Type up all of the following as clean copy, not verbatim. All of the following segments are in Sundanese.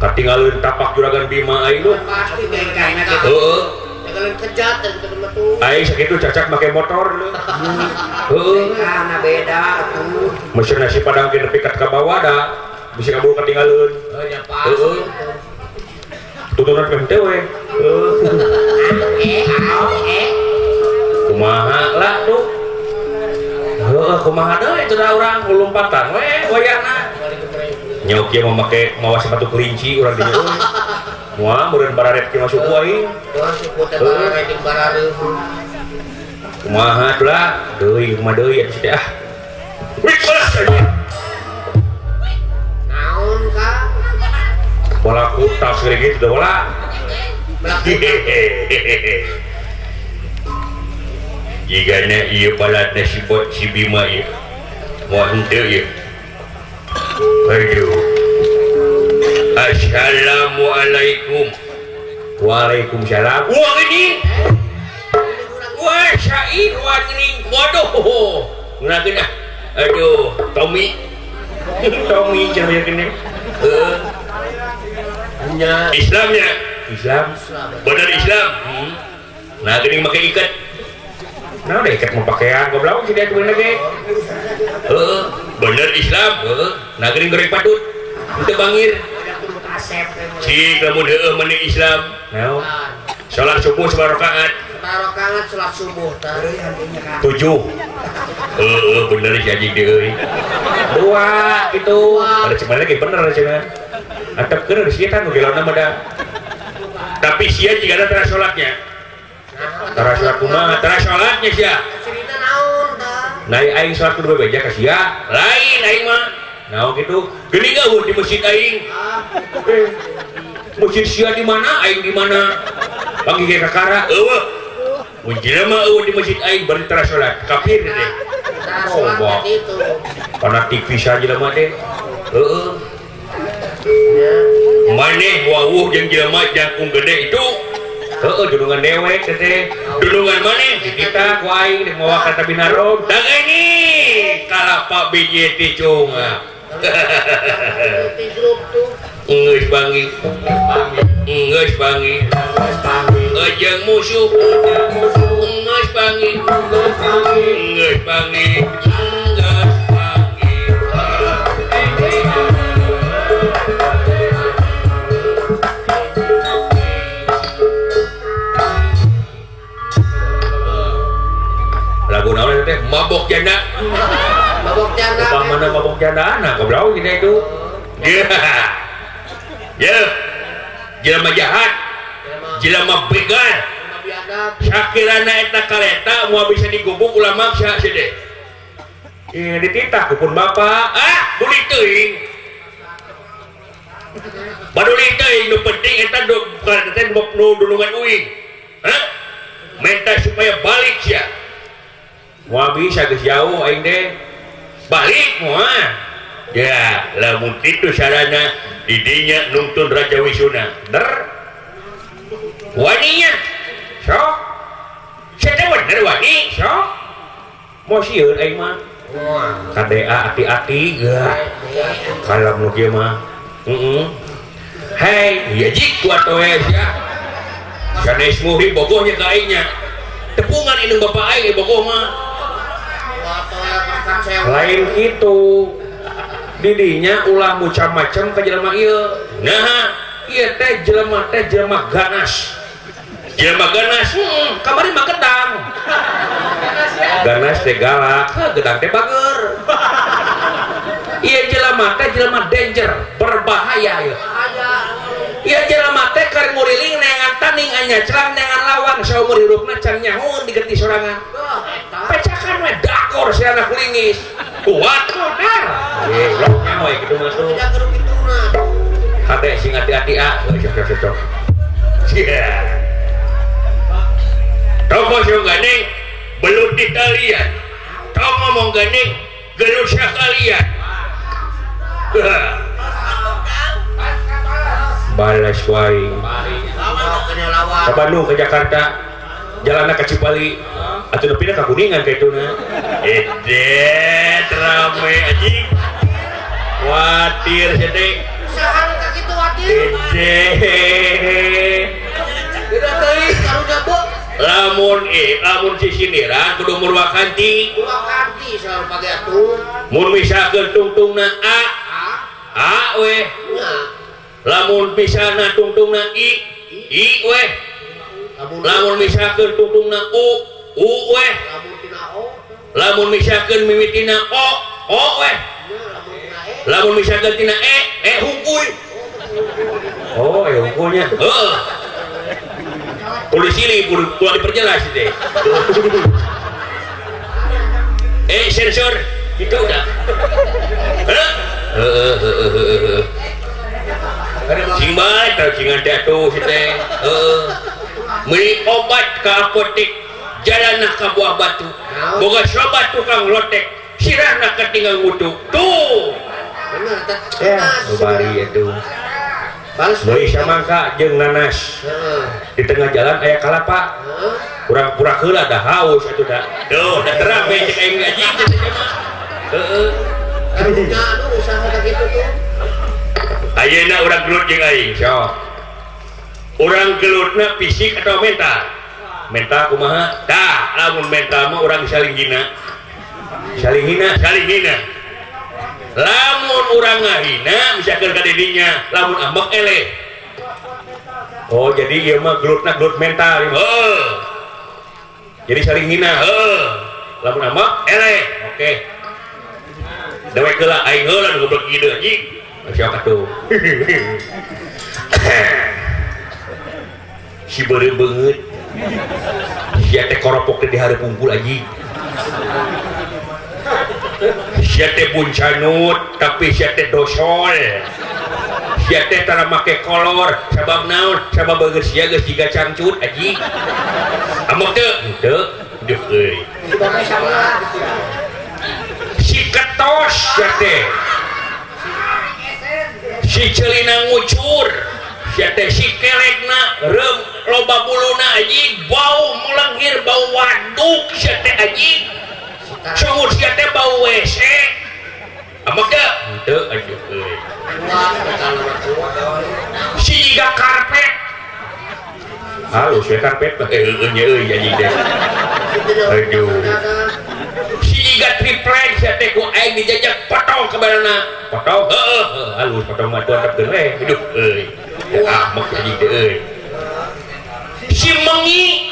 Katinggalin tapak juragan Bima aing lu. Pasti bengkana gitu. Heeh. Tinggalin kejat dan gitu mah tuh. Aing sakitu cacak make motor lu. Heeh. Bengkana beda atuh. Mesin nasi padang ge nepi ka bawah da. Bisa kabur katinggalin. Heuh nya pasti. Heeh. Tutunan teh we. Heeh. Kumaha lah tuh. Heeh, kumaha deui itu da urang lompatan we wayahna. Nyok ieu mah make mawa sepatu kelinci urang dinya euy. Moal meureun bararet kieu masuk ku aing. Wah, suku teh bararet jeung barareuh. Kumaha tuh lah? Deui kumaha deui atuh teh ah. Wih, balas aja. Naon ka? Bola kutas gede gitu dah bola. Jigana ieu balatna si bot si Bima ieu. Moal henteu ieu. Aduh. Assalamualaikum. Waalaikumsalam. Wah ini. Wah syair wah geuning. Waduh. Ngeunakeun ah. Aduh, Tommy. Tommy cenah geuning. Heeh. Nya Islamnya. Islam. Bener Islam. Nah geuning make ikat. Nah udah ikat mau pakaian goblok sih dia tuh bener ge. Heeh, bener Islam. Heeh. Nah geuning goreng patut. Henteu bangir. Cik lamun heueuh meni Islam. Naon? Salat subuh sabaraha rakaat? Sabaraha rakaat salat subuh tah? 7. Heeh, bener si anjing deui euy. 2 gitu. Ada cemana ge bener cenah. Antepkeun di sia nu gelona mah da. Tapi sia jigana tara salatnya. Tara salat kumaha? Tara salatnya sia. Cerita naon tah? Nah aing salat kudu bebeja ka sia. Lain aing mah. Naon kitu? Geuning eueuh di masjid aing. Masjid sia di mana? Aing di mana? Panggih ge kakara eueuh. Mun jelema eueuh di masjid aing bari tara salat. Kafir teh. Tara salat kitu. Fanatik pisan jelema teh. Heeh. Maneh wawuh jeung jelema jangkung gede itu. Heeh, dulungan dewek teh. Dulungan maneh di kita ku aing rek mawa ka Tabinarom. Tah ini kalapa biji ticung. Geus bangi. Geus bangi. Jeung musuh. Geus bangi. Geus bangi. Geus bangi. Lagu naon teh mabok janda. Mabok janda. Upah mana mabok janda nah goblok kita itu. Ya. Ya. Jelema jahat. Jelema begal. Sakirana eta kareta moal bisa digubuk ulah maksa sia deh. Ieu dititah ku pun bapak. Ah, duli teuing. Baduli teuing nu penting eta kareta teh nu dulungan uing. Hah? Minta supaya balik sia. Moal bisa geus jauh aing teh. Balik moal. Ya, lamun kitu sarana didinya nungtun Raja Wisuna. Der. Waninya. Sok. Sia teh bener wani, sok. Moal sieun aing mah. KDA ati-ati geuh. Kalem nu kieu mah. Heeh. Hei, ya jik kuat we sia. Sanes muhrim bogohnya ka aingnya. Tepungan indung bapak aing bogoh mah. Lain gitu. Didinya ulah macam-macam ke jelema ieu. Nah, ieu teh jelema ganas. Jelema ganas, kamari mah gedang. Ganas teh galak, gedang teh bager. Ieu jelema teh jelema danger, berbahaya ieu. Ieu jelema teh keur nguriling neangan tanding anyaclang neangan lawan saumur hirupna can nyahoeun digeti sorangan. Pecakan we dakor si anak lingis. Kuat modar. Goblok nya we kitu mah tuh. Hate sing hati-hati ah, sok sok sok. Sia. Toko sing gandeng belut di talian. Tong ngomong gandeng gelut sakalian. Balas wae. Ke Bandung ke Jakarta, jalanna ke Cipali. Atuh nepi ka Kuningan ka ituna. Edet rame anjing. Watir sia teh. Usaha ka kitu atuh watir. Beda teuing karunya bu. Lamun lamun sisindiran kudu murwakanti. Murwakanti selalu pake atuh. Mun misalkeun tungtungna A, A weh. Lamun misalna tungtungna I, I weh. Lamun misalkeun tungtungna U, U weh. Lamun misalkeun mimitina O, O weh. Lamun misalkeun tina E, E hungkul. Oh, E hungkulnya. Heeh. Kudu silih, kudu diperjelas teh. Sensor itu udah. Heeh heeh heeh. Sing bae tah cingan teh atuh si teh. Heeh. Meuli obat ka apotek, jalanna ka buah batu. Boga sobat tukang lotek, sirahna katinggal ngutu. Tuh. Bener teh. Ya, bari atuh. Meuli samangka jeung nanas. Di tengah jalan aya kalapa. Kurang-kurang heula da haus atuh da. Tuh, da terang we cek aing anjing teh mah. Heeh. Karunya aduh usaha ka kitu tuh. Ayeuna urang gelut jeung aing, sok. Urang gelutna fisik atau mental? Mental kumaha? Tah, lamun mental mah urang saling hina. Saling hina, saling hina. Lamun urang ngahina misalkan ka didinya, lamun ambek eleh. Oh, jadi ieu mah gelutna gelut mental. Heeh. Jadi saling hina, heeh. Lamun ambek eleh. Oke. Dewek heula aing heula nu goblok ieu anjing. Sok atuh. Si beureum beungeut. Sia teh koropok teh di hareup unggul anjing. Sia teh buncanut tapi sia teh dosol. Sia teh tara make kolor sabab naon? Sabab beungeut sia geus jiga cangcut anjing. Amok teu? Henteu. Duh euy. Si ketos sia teh. Si celina ngucur. Sia teh si kelekna reum loba buluna anjing, bau melenghir bau waduk sia teh anjing. Sumur sia teh bau WC. Amok teu? Henteu aduh euy. Si jiga karpet. Halus ya karpet mah heueuh nya euy anjing teh. Aduh. Si jiga triplek sia teh ku aing dijajak potong ke barana. Potong heueuh halus potong mah tuantepkeun we. Aduh euy. Amok anjing teh euy. Si Mengi,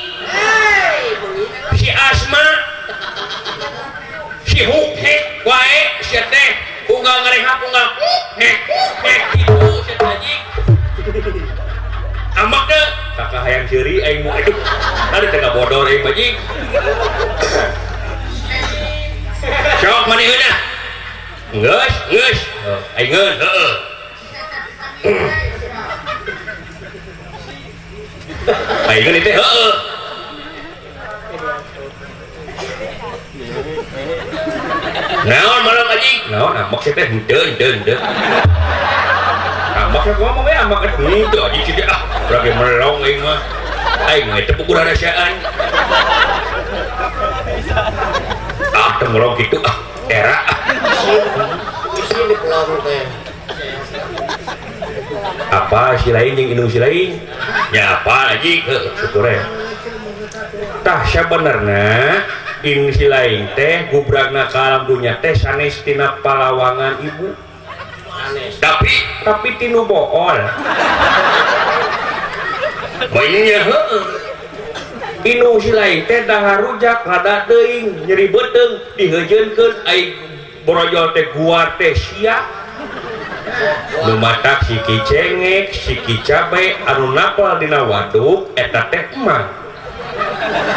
si Asma, si Huk-hek wae sia teh unggal ngarehap unggal hek hek kitu sia teh anjing. Ambek teu? Kakak hayang seuri aing mah aduh. Tadi teh ngabodor aing mah anjing. Sok manehna. Geus, geus. Aing ngeun, heeh. Aing ngeun teh heeh. Naon malam anjing? Naon ambek sia teh henteu henteu henteu. Ambek ngomong we ambek henteu anjing sia teh ah urang melong aing mah. Aing mah teu puguh rahasiaan. Ah teu melong kitu ah era ah. Isin di pelong teh. Apa si lain jeung indung si lain? Nya apa anjing heuh syukur we. Tah sabenerna in si lain teh gubragna ka alam dunya teh sanes tina palawangan ibu. Tapi tinu bool. Bayinya heueuh. Inu si lain teh dahar rujak rada teuing nyeri beuteung diheujeunkeun ai borojol teh guar teh sia. Nu matak siki cengek, siki cabe anu napal dina waduk eta teh emang.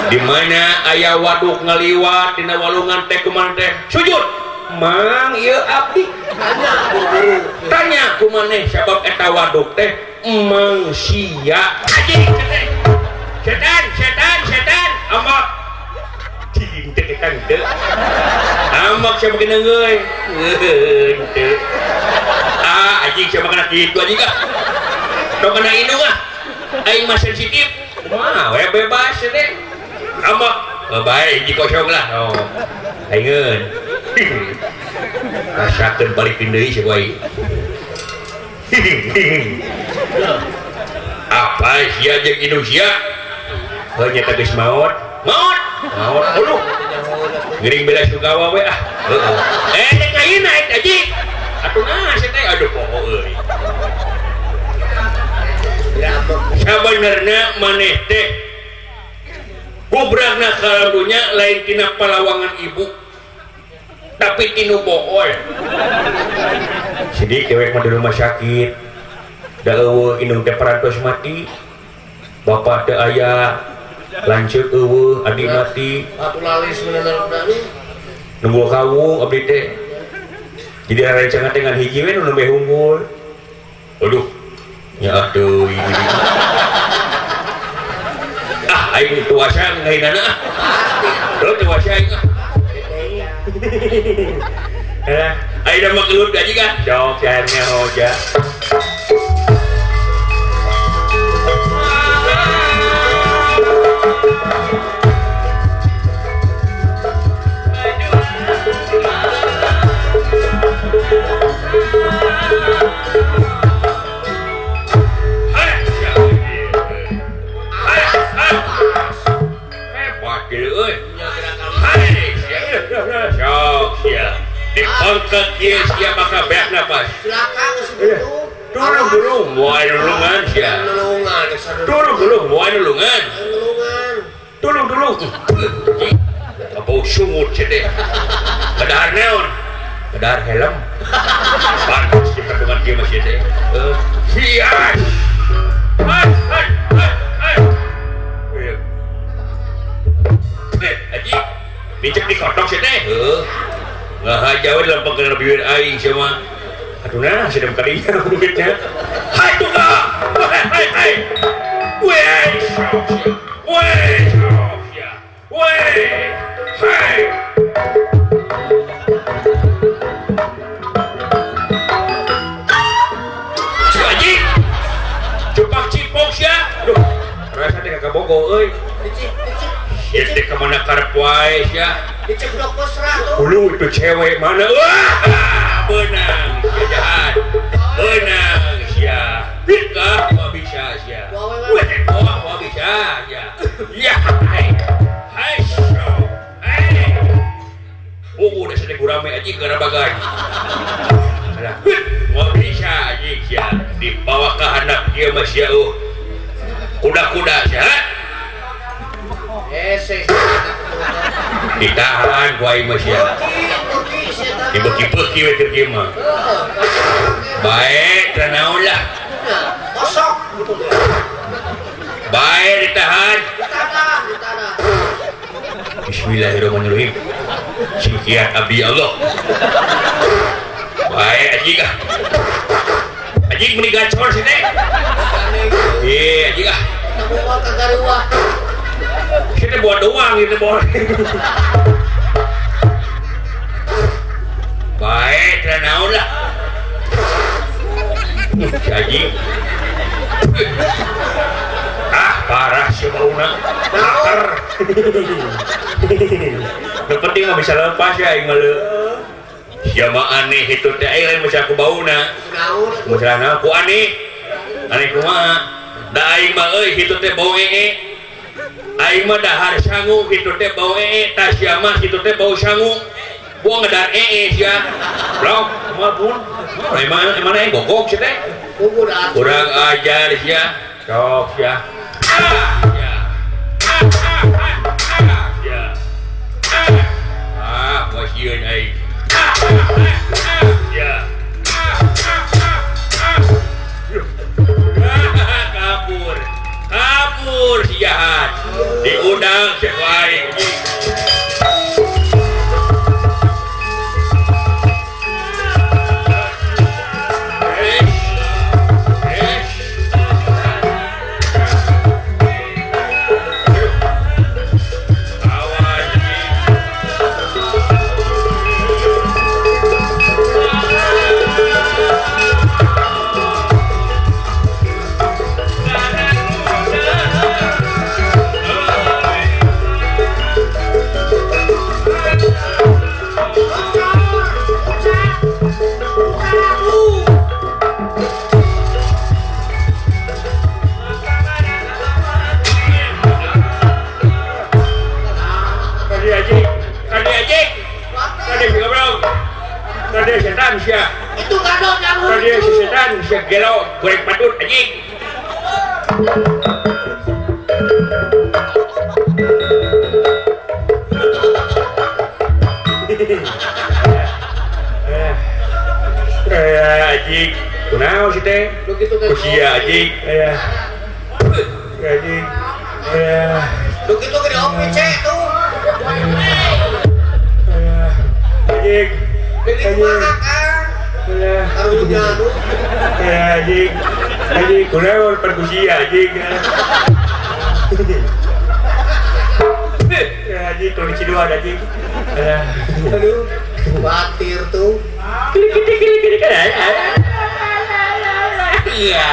Di mana aya waduk ngaliwat dina walungan teh kumaha teh sujud. Mang ieu abdi. Tanya ku maneh sabab eta waduk teh emang sia. Anjing teh. Setan, setan, setan. Ambek. Cing teh eta henteu. Ambek sia makin euy. Henteu. Ah anjing sia makan kitu anjing ah. Tong kana indung ah. Aing mah sensitif. Kumaha we bebas teh. Ambek. Bae hiji kosong lah. Oh. Aing rasakeun balik deui si bae. Apa sia jeung indung sia? Heuh nya teh geus maot. Maot. Maot. Aduh. Gering bela sungkawa we ah. Heeh. Eh teh ayeuna eta haji. Atuh nah sia teh aduh poho euy. Sabenerna maneh teh gubrakna kaladunya lain tina palawangan ibu tapi tinu bohol. Sidik dewek mah di rumah sakit da eueuh indung teh parantos mati, bapak teu aya, lanceuk eueuh, adik mati. Atuh lalis meunang-meunang nunggu kawung abdi teh. Jadi rencana teh ngan hiji we nu nembe unggul. Aduh, nya deui. Ah, aing tuasa ngahinana ah. Heuh tuasa aing ah. Eh, aing mah gelut gaji kan? Jok nya hoja. Dipangkat ieu sia bakal beak napas. Silakan segitu. Turun dulu, moal nulungan sia. Turun dulu, moal nulungan. Turun dulu. Bau sungut sia teh. Kadahar naon? Kadahar helm. Pantes di kandungan kieu mah sia teh. Sia. Hai hai hai. Eh, haji. Dicek dikotok sia teh. Heuh. Ngahaja we lempeng kana bibir aing sia mah. Aduh nah, sedem kadinya duitnya. Hai tuh hai hai hai. Weh, sok sia. Weh, sok sia. Weh. Hai. Haji. Cupak cipok sia. Aduh, rasa teh kabogo euy. Ieu teh ka mana karep wae sia. Diceblok kosra tuh. Ulu itu cewek mana? Wah, benang sia jahat. Benang sia. Bika mau bisa sia. Wah, mau bisa sia. Ya, hai. Hai, so. Hai. Oh, udah sedih gurame aja gara bagai. Alah, mau bisa aja sia. Dibawa ke handap ieu mah sia. Kuda-kuda sia. Ditahan ku aing mah sia. Dibeki-beki we keur kieu mah. Bae teu naon lah. Kosok gitu. Bae ditahan. Ditahan. Bismillahirrahmanirrahim. Singkiat abdi Allah. Bae anjing ah. Anjing meni gacor sih teh. Iya anjing ah. Kita buat doang gitu boleh. Baik, naon lah. Si anjing. Ah, parah si bauna. Laker. Nu penting mah bisa lepas ya aing mah leu. Sia mah aneh itu teh aing lain bisa ku bauna. Masalah naon ku aneh. Aneh kumaha? Da aing mah euy kitu teh bau ee. Aing mah dahar sangu kitu teh bau ee, tah sia mah kitu teh bau sangu. Buang ngedar ee sia. Blok, kumaha pun. Emang emang aing gogok sia teh. Kurang ajar sia. Sok sia. Ah, sia. Ah, ah, ah, ah, sia. Ah, wasieun aing. Ah, ah, ah, sia. Ah, ah, ah, ah. Kabur. Kabur si jahat. Diundang si aing. Kade setan sia. Itu gadot yang Kade setan sia gelo goreng patut anjing. Anjing. Kunaon sih teh? Ku sia anjing. Anjing. Lu kitu ge diopi cek tuh. Anjing. Jadi kumaha Kang? Karunya aduh. Anjing. Anjing kunaon pan ku sia anjing. Anjing tong diciduan anjing. Aduh, khawatir tuh. Klik klik. Iya.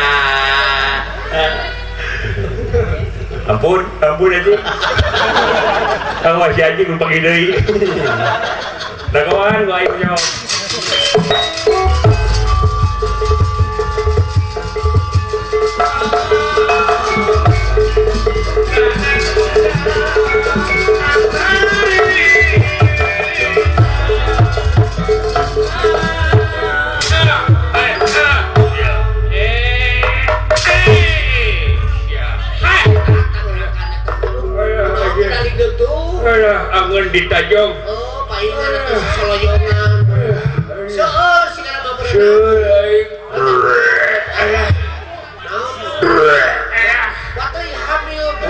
Ampun, ampun anjing. Awas si anjing lupa deui. Dagoan gua aing nyawa. Angeun ditajong. Oh, paingan atuh soloyongan. Seueur sigana mah berenang. Seueur aing. Batu hamil tuh.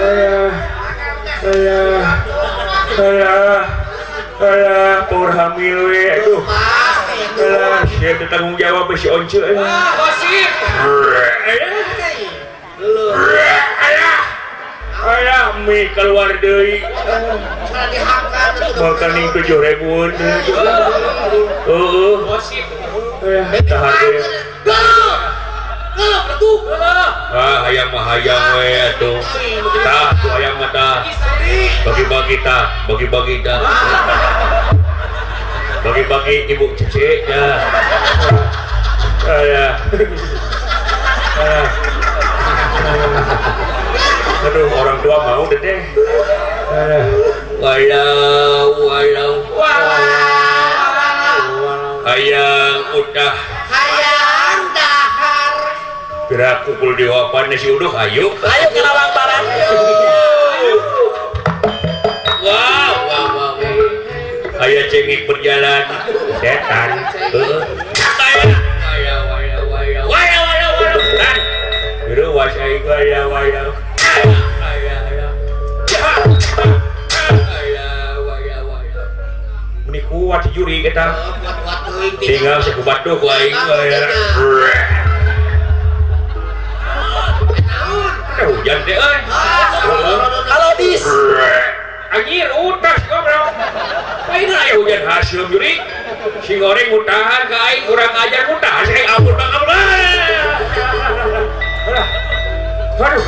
Alah. Alah, power hamil we aduh. Alah, sia teu tanggung jawab si Once. Ah, gosip. Alah. Alah, mie keluar deui. Makan 7.000. Heeh. Gosip. Ah, hayang mah hayang we atuh. Tah, tuh hayang mah tah. Bagi-bagi tah, bagi-bagi tah. Bagi-bagi ibu cece ya. Alah. Aduh, orang tua mau deh teh. Walau, walau, walau. Hayang udah, hayang dahar. Gerak pukul diwapan nasi uduk, ayo. Ayo ke Lawang Barat. Wow, wow, wow. Ayah cengik berjalan, setan. Ayah, walau, walau, walau, walau, walau, walau. Tan. Biru wasai, walau, walau. Ini kuat juri kita. Tinggal sekubat tuh ku aing. Hujan teh euy. Kalau dis. Anjir utas goblok. Lain aya hujan haseum juri. Si goreng mutahan ka aing kurang ajar mutahan aing ampun bang ampun. Aduh.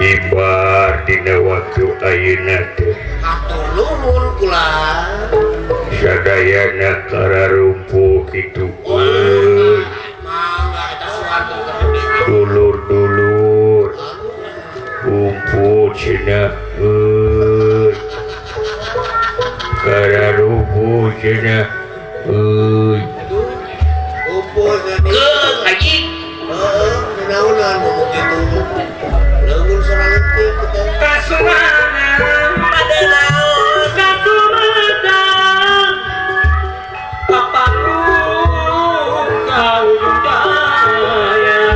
Hibar dina waktu ayeuna teh. Hatur nuhun kula. Sadayana kararumpuh kitu. Mangga eta suwarga. Dulur-dulur. Kumpul cenah euy. Kararupu cenah. Euy. Aduh, Keung anjing. Heeh, naonan ngomong kitu. Leungeun saraletik kitu. Kasumangan pada naon kasumadang. Paparung ka ujung daya.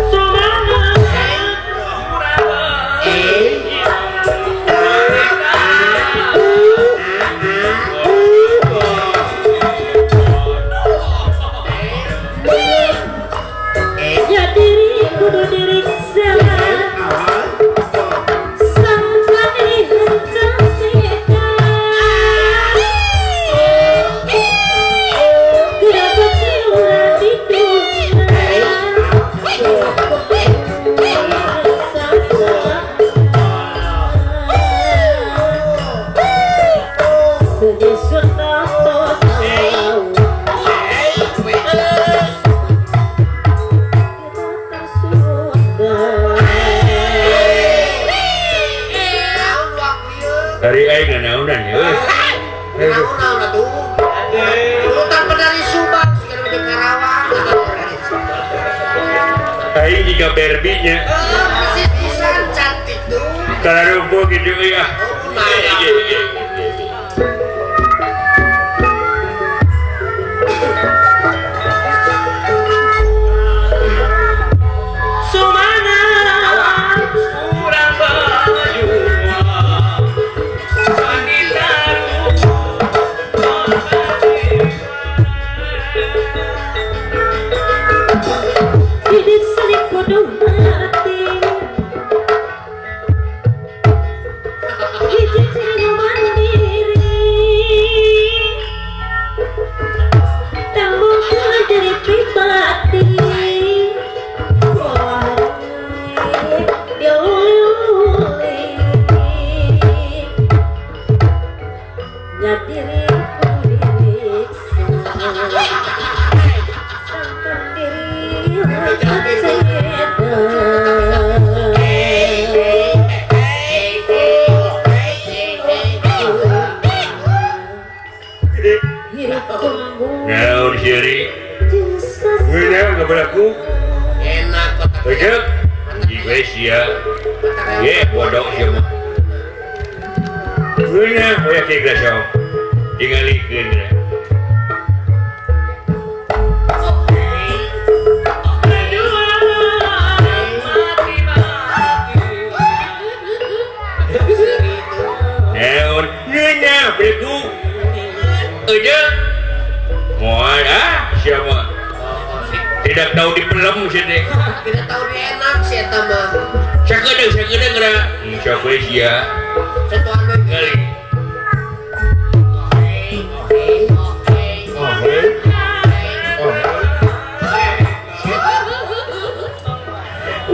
Sumangan Ya diri kudu diriksa sampai henteu setan geura ulah dituna Dari aing naonan ya euy. Naon atuh? Urutan penari Subang siga di Karawang. Aing jiga Barbie nya. Persis pisan cantik tuh. Kararupu kitu euy ah. Oh, lumayan. Naon siri? Ngeunah ngabalaku. Enak kotak. Ejek. Ieu sia. Ye bodoh sia mah. Ngeunah we ke sok. Tingalikeun geura. Naon ngeunah begu. Ejek. Moal ah siapa? Tidak tahu di pelem sih teh. Tidak tahu di enak sih eta mah. Sakedeung geura. Sok we sia. Satuan deui. Kali.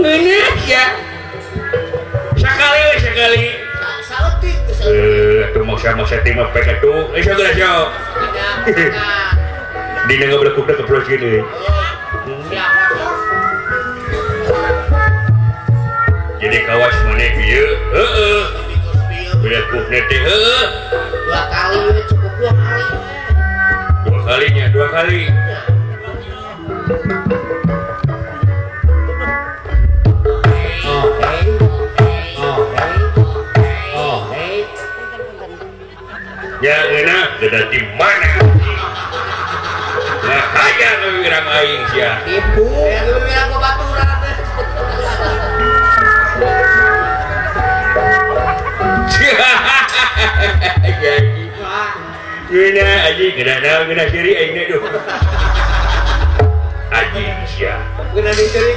Ngeunah sia. Sakali we sakali. Saeutik geus. Atuh maksa-maksa teh mah pek atuh. Sok geura sok. Dina ngablekukna ke pulau sini. Jadi kawas maneh ieu, heeh. Blekukna teh heeh. Dua kali cukup dua kali. Dua kalinya, dua kali. Ya ngeunah geuna di mana? Nah, hayang ngawirang aing sia. Tipu. Ya ngawirang babaturan. Ngeunah anjing, ngeunah naon ngeunah seuri aing teh duh. Anjing sia. Ngeunah diceurik.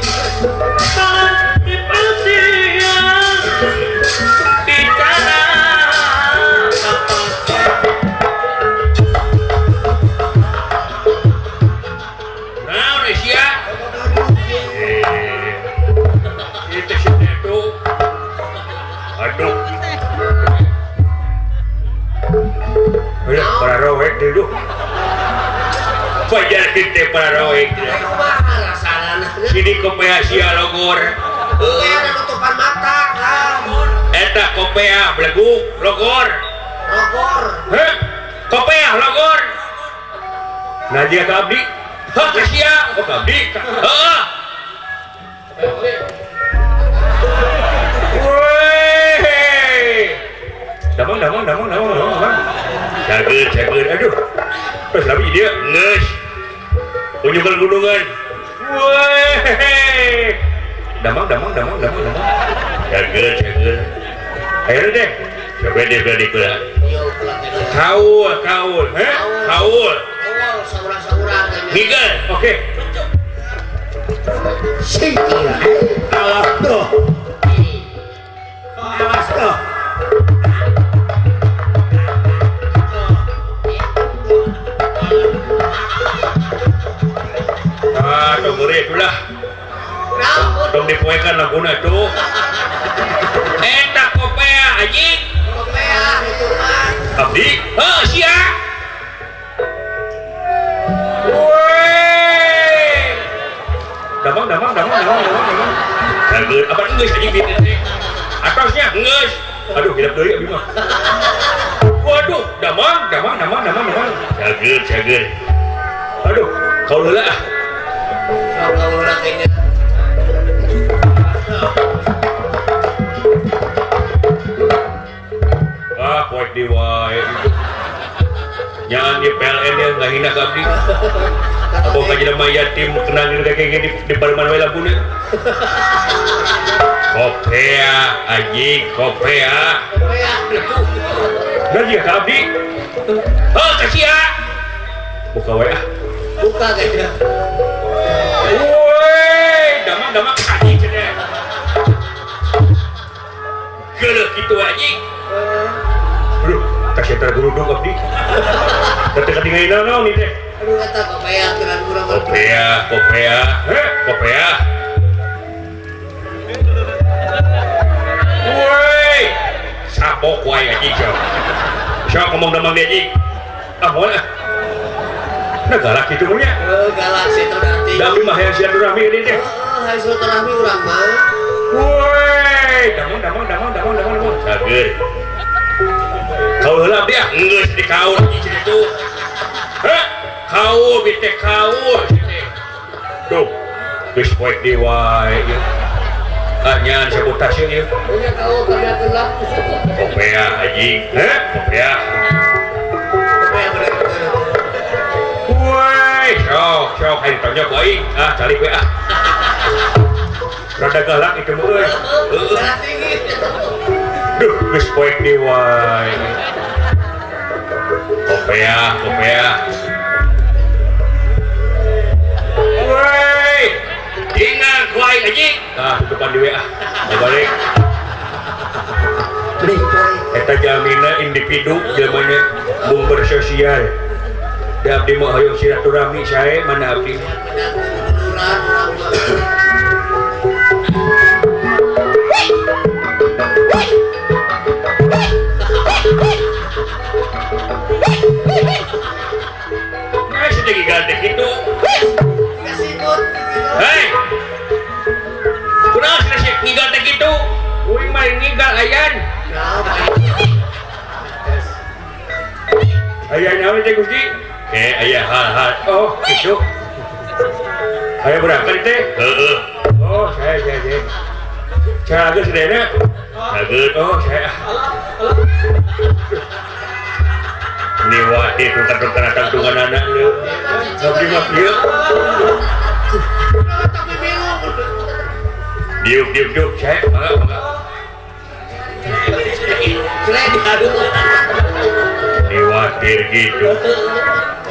Fajar kita para roek. Sini kopea sia logor. Kopea nutupan mata. Eta kopea beleguk logor. Logor. Heh, kopeah logor. Nah dia ka abdi. Heh, ka sia. Oh ka abdi. Heeh. Weh. Damang damang damang damang damang. Cager cager aduh. Terus lami dia geus. Unjukkan gunungan. Weh. Damang damang damang damang damang. Cager cager. Ayo deh. Coba deh beli kula. Kaul kaul, heh? Kaul. Kaul saurang-saurang. Nigel, oke. Sing iya. Awas tuh. Awas tuh. Ah, tunggu itulah. Tong dipoekan laguna tuh. Eta kopea anjing. Kopea itu mah. Abdi, heuh sia. Woi. Damang damang damang damang damang damang. Cager, apa geus anjing dieu teh? Atasnya geus. Aduh, hidup deui abdi mah. Waduh, damang damang damang damang damang. Cager, cager. Aduh, kau heula ah. Kau heula kayaknya. Ah, poek di wae. Jangan di PLN yang ngahina ka abdi. Aboga jelema yatim kenangin kayak gini di pareman wae laguna. Kopea anjing, kopea. Kopea. Nah, dia ka abdi. Heuh, ka sia. Buka wae ah. Buka kayaknya. Woi, damang-damang anjing cenah. Geuleuh kitu anjing. Aduh, kasih tergeruduk abdi. Ketika tinggal naon nih teh. Aduh, kata kopea aturan urang. Kopea, kopea, heh, kopea. Woi, sabok wae anjing sok. Sok ngomong damang dia anjing. Ah, moal ah. Nah, galak kitu mah nya. Heuh, galak situ nanti. Da abdi mah hayang silaturahmi ieu teh. Heeh, hayang silaturahmi urang mah. Woi, damang damang damang damang damang damang. Cager. Kau heula abdi ah, geus di kaul anjing itu. Heh, kaul bi teh kaul teh. Duh, geus poek deui wae ieu. Ah, nyan sabotase ieu. Punya kaul kabeakeun lah. Kopea anjing, heh, kopea. Kopea bener. Woi, sok sok hayang ditonjok ku aing. Ah, calik we ah. Rada galak itu mah euy. Heeh. Darah tinggi. Duh, geus poek deui wae. Kopea, kopea. Woi, ingat ku aing anjing. Tah, tutupan di WA. Balik. Eta jamina individu jelema mung bersosial. Da abdi mah hoyong silaturahmi sae mana abdi. Nah, sedih ganteng gitu. Hei, kunaon cenah ngigal teh kitu? Uing mah ngigal ayan. Ayan naon teh Gusti? Aya hal-hal. Oh, gitu. Aya berangkat teh? Heeh. Oh, saya. Cara geus sadayana? Cageut. Oh, saya. Niwati tukar-tukar tangtunganana leu. Abdi mah kieu. Diuk diuk diuk, saya mangga mangga. Niwatir gitu.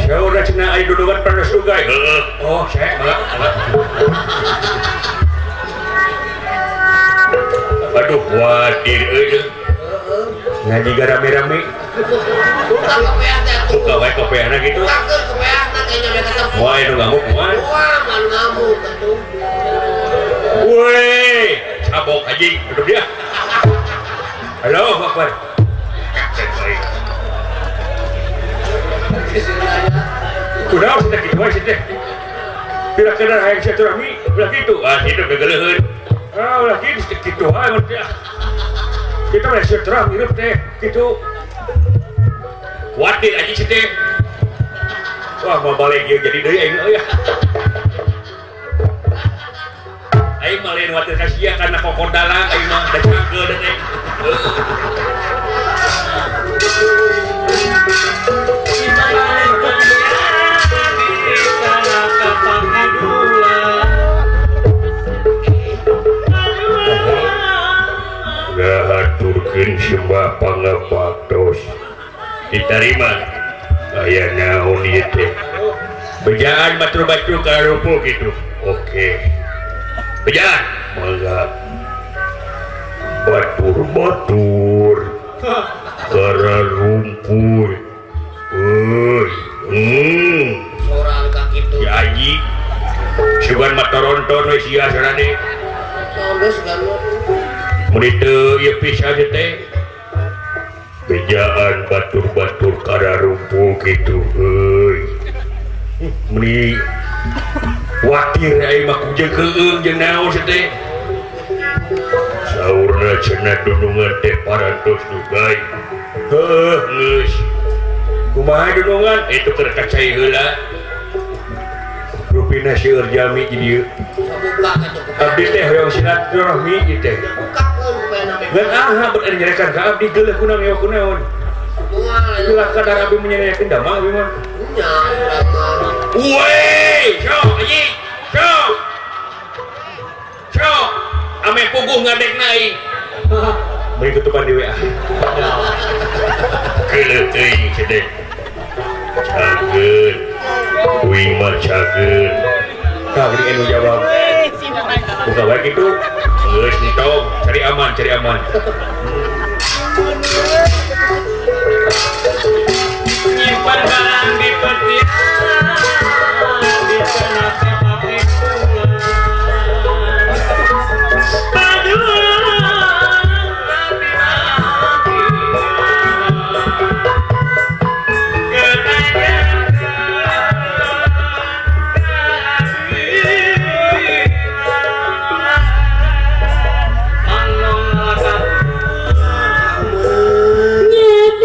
Saya udah cenah aya dudugan panas dugai. Heeh. Oh, saya mangga mangga. Aduh, watir euy. Ngaji rame-rame. Buka kopeah teh. Buka wae kopeahna gitu. Bukakeun kopeahna kayaknya beh ketemu. Moal nu ngamuk moal. Moal mah ngamuk atuh. Woi, sabok anjing, duduk dia. Halo, Akbar. Kunaon cenah kitu wae cenah. Pira kenar hayang silaturahmi, ulah kitu. Ah, kitu gegeleuheun. Ah, ulah kitu kitu wae mun teh. Kita mah silaturahmi hirup teh kitu. Watir aja sih teh. Wah mau balik ieu jadi deui aing euy. Aing mah lain watir ka sia kana kokodalang aing mah da cangkeul da teh. Ngahaturkeun sembah pangabaktos diterima aya naon ieu teh bejaan batur-batur karupu kitu. Oke bejaan mangga batur-batur kararumpur euy sorang ka kitu ya anjing sugan mah toronton we sia sarane geus ganu mun teu ieu pisan teh bejaan batur-batur kararumpul kitu euy meuni watir aing mah kujeung keueung jeung naon teh saurna cenah dunungan teh parantos dugai heuh geus kumaha dunungan itu keur kacai heula rupina seueur jami di dieu abdi teh hoyong silaturahmi ieu teh ngan aha bener nyerekan ka abdi geuleuh kunaon ieu kunaon ulah kadar abdi menyerekeun damang abdi mah nya weh sok anjing sok sok ame puguh ngadekna aing bari tutupan di WA geuleuh teuing cedek cageun uing mah cageun tah geuning anu jawab buka bae kitu geus entong cari aman cari aman. Nyimpan barang di peti di tanah pakai Nyet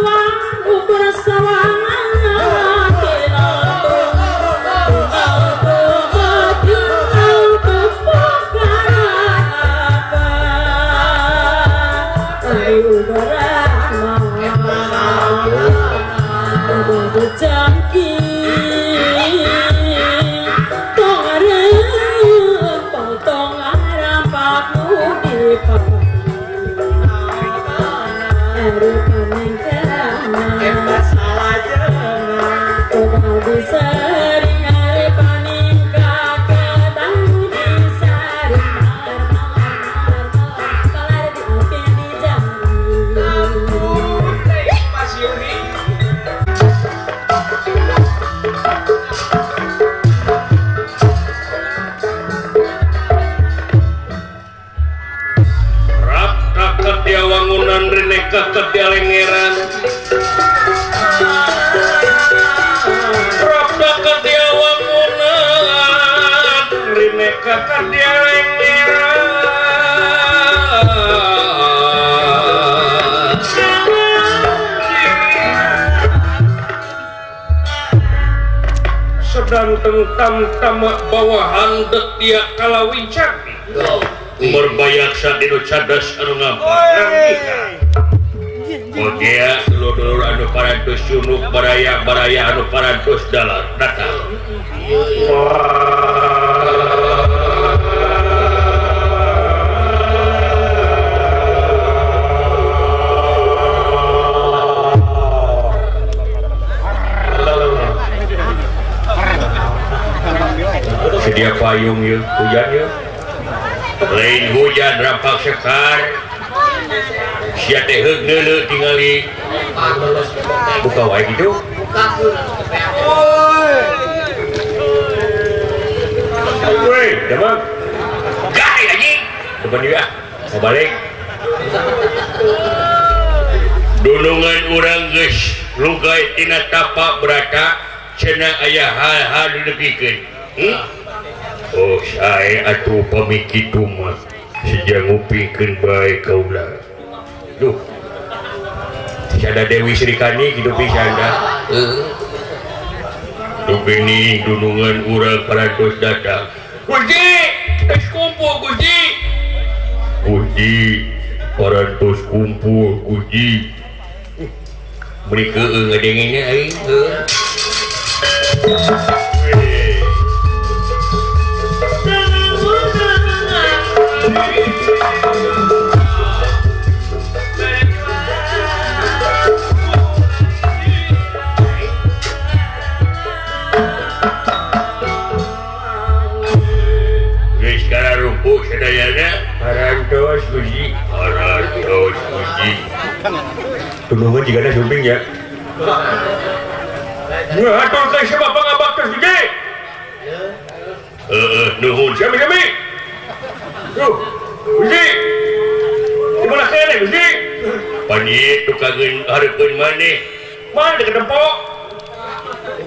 tuang ukur sawangan sedang tentang bawahan detia kalawincang berbayaksa dinu cadas anu ngampar Oke, dulur-dulur anu parantos yunuk baraya-baraya anu parantos dalar datang. Sedia payung yeuh, hujan yeuh. Lain hujan rampak sekar. Sia teh heug neuleuh tingali. Buka wae kitu. Woi, damang. Gai anjing. Depan ieu ah. Mau balik. Dunungan urang geus lugai tina tapak berata cenah aya hal-hal dipikeun. Oh, sae atuh pami kitu mah sejak ngupingkeun bae kaula. Duh. Sada Dewi Srikani kitu pisan dah. Duh geuning dunungan urang parantos datang. Gusti, geus kumpul Gusti. Gusti, parantos kumpul Gusti. Beri keung ngadengenya aing heuh. Parantos Gusti, parantos Gusti. Tulungan jika ada sumping ya. Ngatur ka siapa pangabaktos Gusti? Nuhun sami kami. Duh, Gusti. Di mana kene Gusti? Pan ieu tukangeun hareupeun maneh. Mana deuk tempo?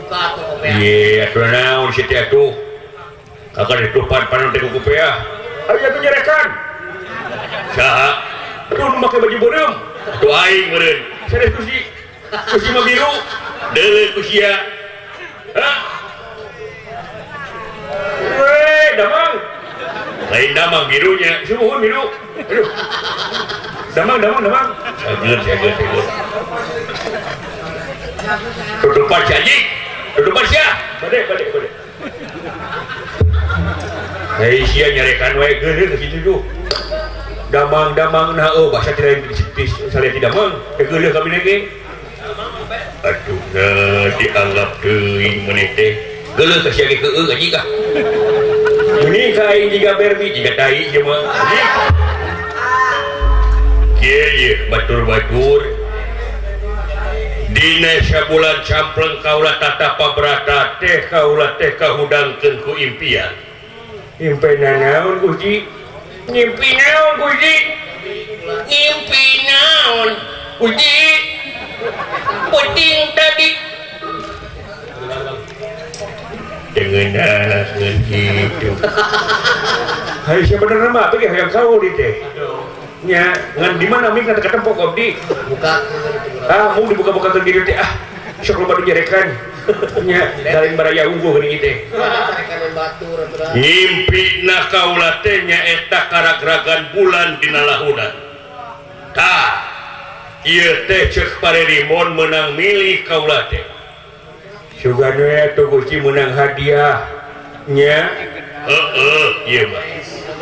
Buka atuh kopea. Ye, atuh naon si teh atuh. Kakak ditupan panon teh ku kopea. Ayo atuh nyerekan. Saha? Tuh nu make baju beureum. Tuh aing meureun. Sanes Gusti. Gusti mah biru. Deuleu ku sia. Hah? Weh, damang. Lain damang birunya. Sumuhun biru. Aduh. Damang, damang, damang. Sageun, sageun, sageun. Tutupan si anjing. Tutupan sia. Bade, bade, bade. Hei sia nyarekan wae geuleuh ka situ tuh. Damang-damang nah oh bahasa tidak salah tidak damang teh geuleuh kami lagi. Aduh nah dianggap teuing maneh teh. Geuleuh ka sia ge keueung anjing ah. Ini ka aing jiga Barbie jiga tai ieu mah. Kieu ye batur-batur. Dina sabulan campleng kaula tatapa brata teh kaula teh kahudangkeun ku impian. Impi naon Gusti? Ngimpi naon Gusti? Ngimpi naon Gusti? Puting tadi. Dengeunah kitu. Hai sebenarnya mah teh hayang saur di teh. Nya ngan di mana mik teh ketempok abdi. Buka Ah, mau dibuka-buka ke gitu teh ah. Sok loba nu nyarekan. Nya lain baraya unggul geuning teh. Ngimpina kaula teh nyaeta karagragan bulan dina lahunan. Tah, ieu teh ceuk Parerimon meunang milih kaula teh. Sugan we atuh Gusti meunang hadiah. Nya, heeh, ieu mah.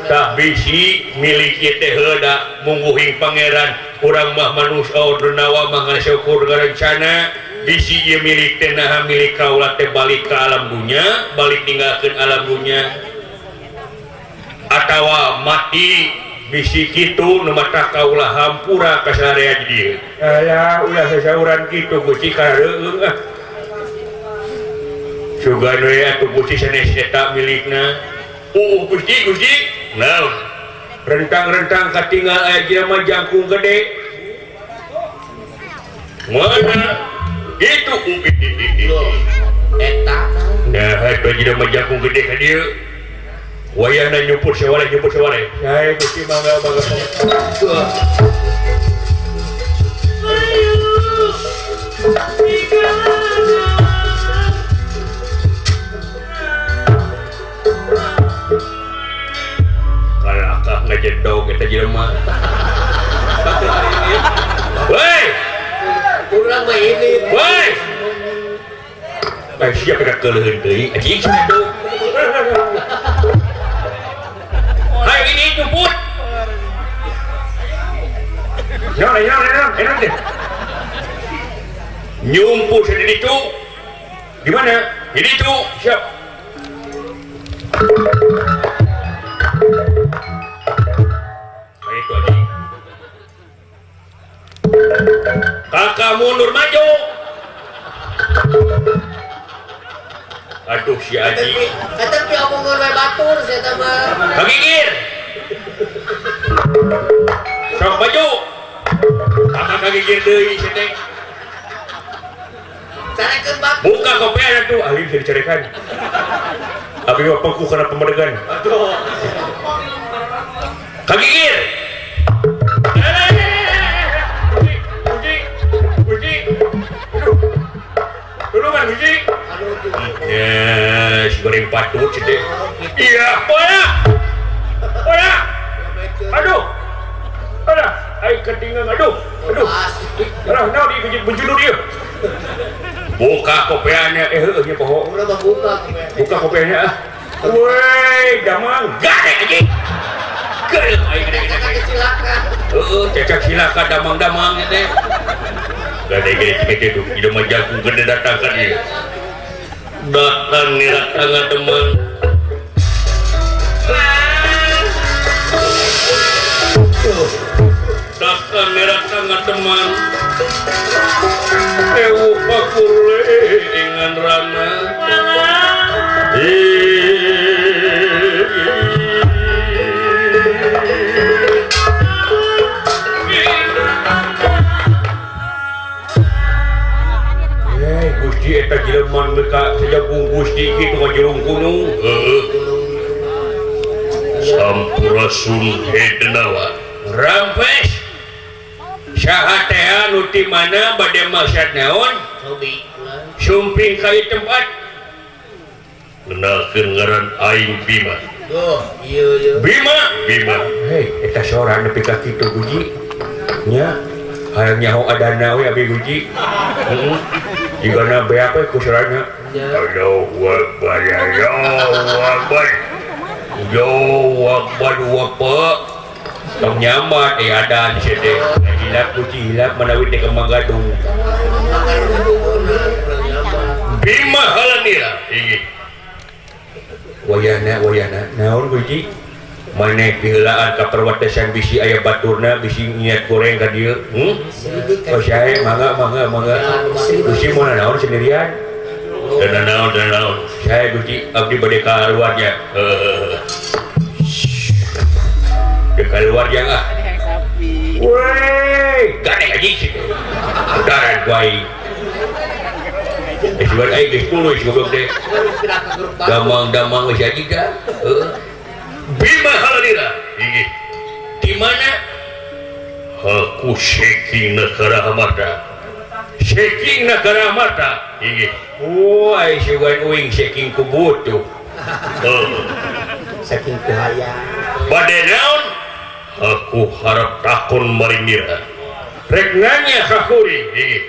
Tah bisi milik ieu teh heuda mungguhing pangeran urang mah manusia denawa mah ngasyukur ngarencana bisi ieu milik teh naha milik kaula teh balik ka alam dunya balik ninggalkeun alam dunya atawa mati bisi kitu nu mata kaula hampura ka sararea di dieu. Alah ulah sasauran kitu Gusti kareueung ah. Sugan we atuh Gusti sanes eta milikna. Oh Gusti Gusti naon rentang-rentang katinggal aya jelema jangkung gede mana itu eta nah eta jelema jangkung gede ka dieu wayahna nyumput sawale sae Gusti mangga mangga ngajedog eta jelema. Woi. Urang mah ini. Woi. Eh siapa ka keuleuheun deui? Anjing cenah. Hayo ini jemput. Naon naon enak deh. Nyumput di ditu. Di mana? Di ditu. Siap. Kakak mundur maju. Aduh si Aji. Eta pi omongan we batur sia teh mah. Kagigir. Sok maju. Kakak kagigir deui sia teh. Carekeun batu. Buka kopian atuh, ahli bisa dicarekan. Abi mah pengku kana pemedegan. Aduh. Kagigir. Yes, goreng patut sih deh. Iya, bola, bola. Aduh, aduh, aing ketinggalan, aduh, aduh. Aduh, nah di benjulur dia. Buka kopiannya, heueuh nya poho. Buka, buka kopiannya ah. Woi, damang, gade anjing. Gede, aing gede gede. Heeh, cecak silaka damang-damang teh. Gade gede gede tuh, hidup mah jagung gede datang ka dieu. Datang ngerak teman. Datang ngerak teman. Ewu pakulengan rana. Gusti eta jelema mereka sajagung Gusti kitu ka jerung gunung. Heeh. Sampurasun Hedenawa. Rampes. Saha teh anu ti mana bade maksad naon? Sumping ka ieu tempat. Ngeunalkeun ngaran aing Bima. Duh, ieu ieu. Bima, Bima. Hei, eta sora nepi ka kitu Guji. Nya, hayang nyaho adana we abi Guji. Heeh. Jigana beak we ku sorana. Allahu Akbar, Allahu Akbar. Allahu Akbar, Akbar. Tong nyaman ada di sini. Hilap kuci hilap manawi teh kembang gadung. Bima halanira. Inggih. Wayahna wayahna naon kuci? Maneh piheulaan ka perwatesan bisi aya baturna bisi niat goreng ka dieu. Oh sae mangga mangga mangga. Gusti moal naon sendirian? Dan naon dan naon. Sae Gusti abdi bade ka luarnya. Heeh. Dekat luar yang ah. Woi, gade aja sih. Udaran guai. Sugan aing geus tuluy goblok teh. Damang-damang geus jadi dah. Heeh. Bima halanira. Inggih. Di mana? Aku shaking negara hamarta. Shaking na karamata. Ige. Wah, sugan uing shaking ku butuh. Saking ku hayang. Bade naon? Aku harap takon maringira. Rek nanya ka kuring. Ige.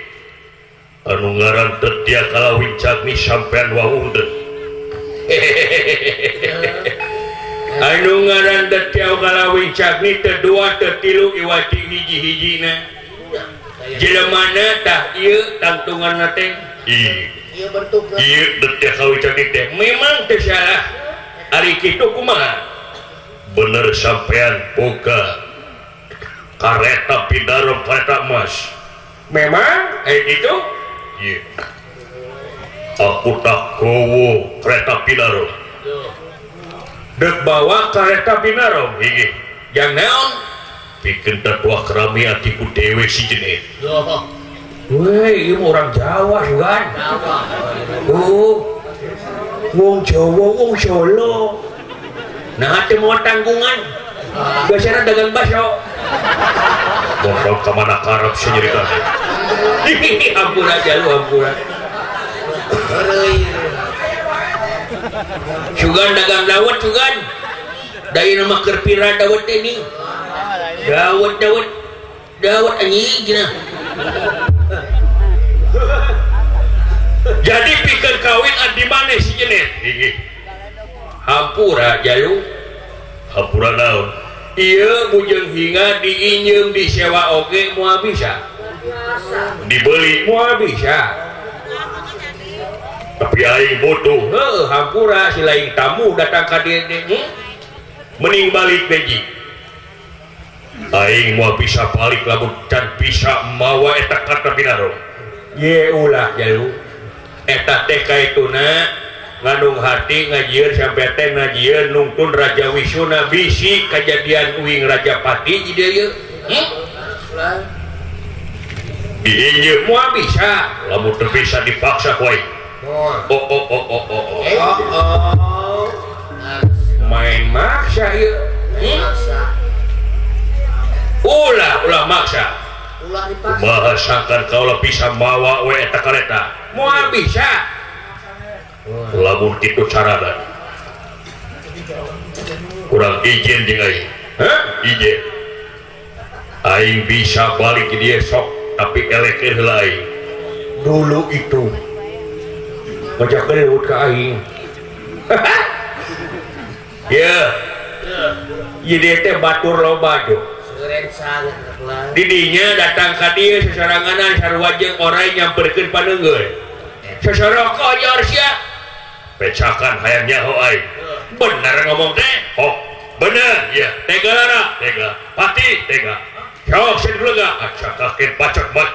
Anu ngaran Tetia Kalawin Cagni sampean wahundeun. Anu ngaran Tetia Kalawin Cagni teu dua teu tilu iwati hiji-hijina. Jelemana tah ieu tangtunganna teh. Ieu bentukna. Ieu Tetia Kalawin Cagni teh memang teu salah. Ari kitu kumaha? Bener sampean boga kareta pidaro kareta emas. Memang itu? Iya. Aku tak gowo kereta pinaro. Dek bawa kereta pinaro. Iya. Yang naon? Bikin tetua kerami atiku dewe si jenis. Weh, ini orang Jawa juga. Jawa. Oh, wong Jawa, wong Solo. Nah, teu mau tanggungan. Biasanya dagang bakso. Bodoh kemana karep sih nyeritanya. Ampura aja lu, ampura. Sugan dagang dawet sugan. Dari nama kerpira dawet ini. Dawet dawet dawet anjing gina. Jadi pikir kawin adi mana si jenis? Hampura jalu. Hampura naon? Iya bujeng hinga diinjem disewa oge moal bisa. Dibeli moal bisa. Tapi aing bodoh. Heuh, hampura si lain tamu datang ka dieu teh. Mending balik beji. Aing moal bisa balik lamun can bisa mawa eta karta binaro. Ye ulah jalu. Eta teh kaituna ngandung hati ngajieun sampai teh ngajieun nungtun Raja Wisuna bisi kejadian uing Raja Pati di dieu. Diinjeum moal bisa. Lamun teu bisa dipaksa ku aing. Oh oh oh oh oh. Oh. Main maksa ieu. Ulah ulah maksa. Ulah dipaksa. Kumaha sangkan kaula bisa mawa we eta kareta? Moal bisa. Lamun kitu carana. Kurang izin jeung aing. Hah? Izin. Aing bisa balik di dieu sok tapi eleh heula aing. Dulu itu ngajak gelut ka aing. Ya. Ieu teh batur loba tuh. Didinya datang ka dieu sasaranganan sarua jeung orai nyamperkeun paneunggeul. Sasoroko yor sia. Pecakan hayang nyaho aing. Bener ngomong teh? Oh, bener. Ya, tega lara, tega. Pati tega. Sok sieun lega. Acakakeun pacak mat.